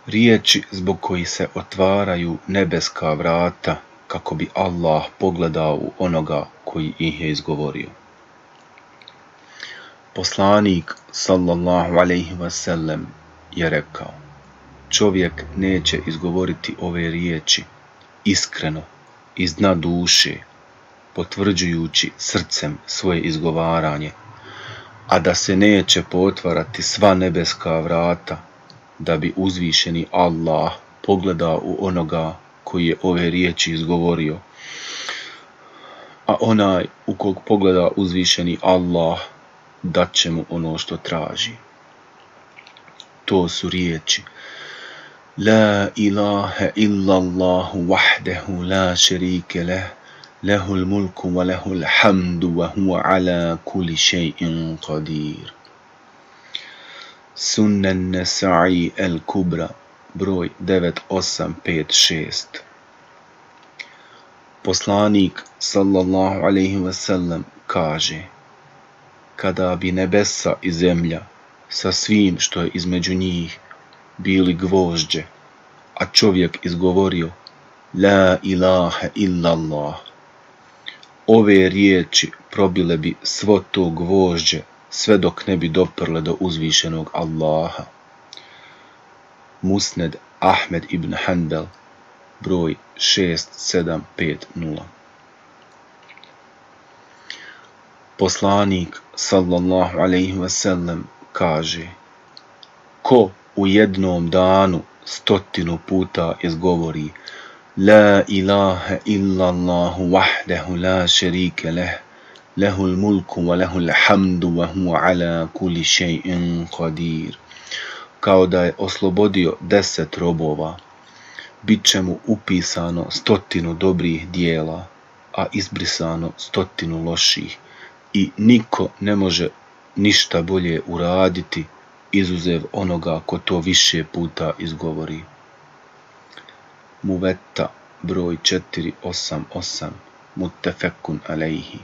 riječi zbog kojih se otvaraju nebeska vrata kako bi Allah pogledao u onoga koji ih je izgovorio. Poslanik sallallahu alejhi ve sellem je rekao: čovjek neće izgovoriti ove riječi iskreno, iz dna duše, potvrđujući srcem svoje izgovaranje, a da se neće potvarati sva nebeska vrata, da bi uzvišeni Allah pogledao u onoga koji je ove riječi izgovorio. A onaj u kog pogleda uzvišeni Allah, dat će mu ono što traži. To su riječi: La ilaha illallahu wahdehu la šerike leh, lehul mulku wa lehul hamdu wa huwa ala kulli še'in qadir. Sunan Nasa'i el Kubra, broj 9856. Poslanik sallallahu alejhi ve sellem kaže: kada bi nebesa i zemlja sa svim što je između njih bili gvožđe, a čovjek izgovorio La ilaha illallah, ove riječi probile bi svo to gvožđe sve dok ne bi doprle do uzvišenog Allaha. Musned Ahmed ibn Hanbel, broj 6750. Poslanik sallallahu alejhi ve sellem kaže: ko u jednom danu 100 puta izgovori La ilaha illallahu wahdehu la šerike leh, lehul mulku wa lehul hamdu wa huwa ala kulli še'in qadir, kao da je oslobodio 10 robova, bit će mu upisano 100 dobrih dijela, a izbrisano 100 loših, i niko ne može ništa bolje uraditi izuzev onoga ko to više puta izgovori. Muvetta, broj 488, muttefekun alejhi.